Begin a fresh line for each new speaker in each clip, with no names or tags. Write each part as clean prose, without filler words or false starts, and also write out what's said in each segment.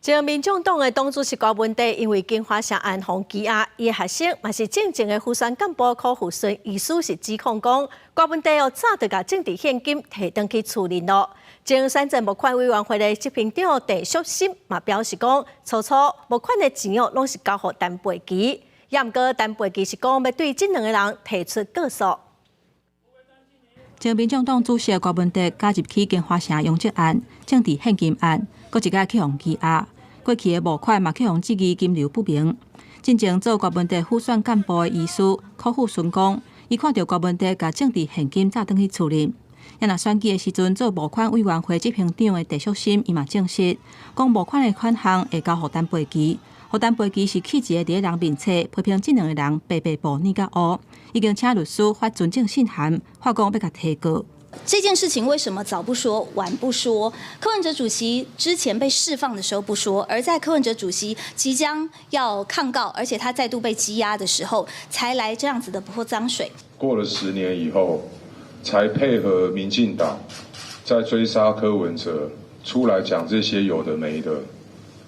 前民眾黨的黨主席柯文哲因為金華城案予羈押，伊的學生嘛是進前的輔選幹部柯富順，醫師是指控講，柯文哲哦早就共政治獻金提轉去厝裡囉。前選戰募款委員會的執行長鄭淑心嘛表示講，初初募款的錢哦攏是交予陳培基，也毋過陳培基是講欲對這兩个人提出告訴。
前民眾黨主席柯文哲加入起金華城擁擠案、政治獻金案，閣一擺去予羈押。過去的募款嘛，去予質疑金流不明。進前做柯文哲輔選幹部的醫師柯富順講，伊看著柯文哲共政治獻金早轉去厝裡。也若選舉的時陣做募款委員會執行長的鄭淑心，伊嘛證實，講募款的款項會交予陳培基，予陳培基是去一个佇咧人面冊批評這兩个人白白布捏甲烏，已經請律師發存證信函，發講欲共提告。
這件事情為什麼早不說晚不說？柯文哲主席之前被釋放的時候不說，而在柯文哲主席即將要抗告，而且他再度被羈押的時候，才來這樣子的潑髒水。
過了10年以後，才配合民進黨在追殺柯文哲，出來講這些有的沒的，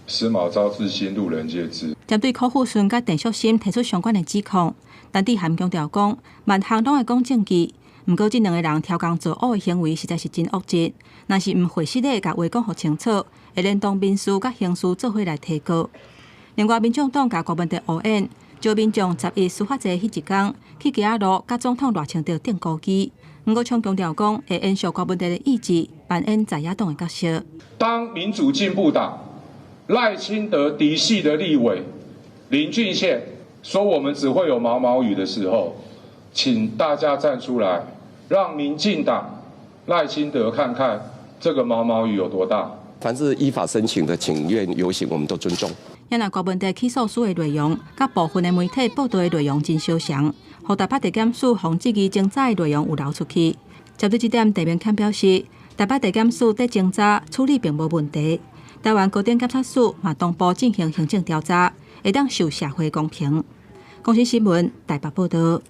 時馬昭之心，路人皆知。
針對柯富順佮鄭淑心提出相關的指控，陳智菡強調講，萬項攏愛講證據。毋過，這兩个人挑工作惡的行為實在是真惡質。若是毋會實的共話講予清楚，會連同民事佮刑事做伙來提告。另外，民眾黨共柯文哲烏演，招民眾11司法節彼一工去街仔路佮總統賴清德釘孤枝。黃國昌強調講，會延續柯文哲的意志，扮演在野黨的角色。
當民主進步黨賴清德嫡系的立委林俊憲說我們只會有毛毛雨的時候，請大家站出來，讓民進黨賴清德看看這個毛毛雨有多大。
凡是依法申請的請願遊行，我們都尊重。
也若柯文哲起訴書的內容，佮部分的媒體報導的內容真相像，予台北地檢署予質疑偵查的內容有流出去。針對這點，鄭明謙表示，台北地檢署佇偵查處理並無問題。台灣高等檢察署嘛同步進行行政調查，會當受社會公平。公視新聞台北報導。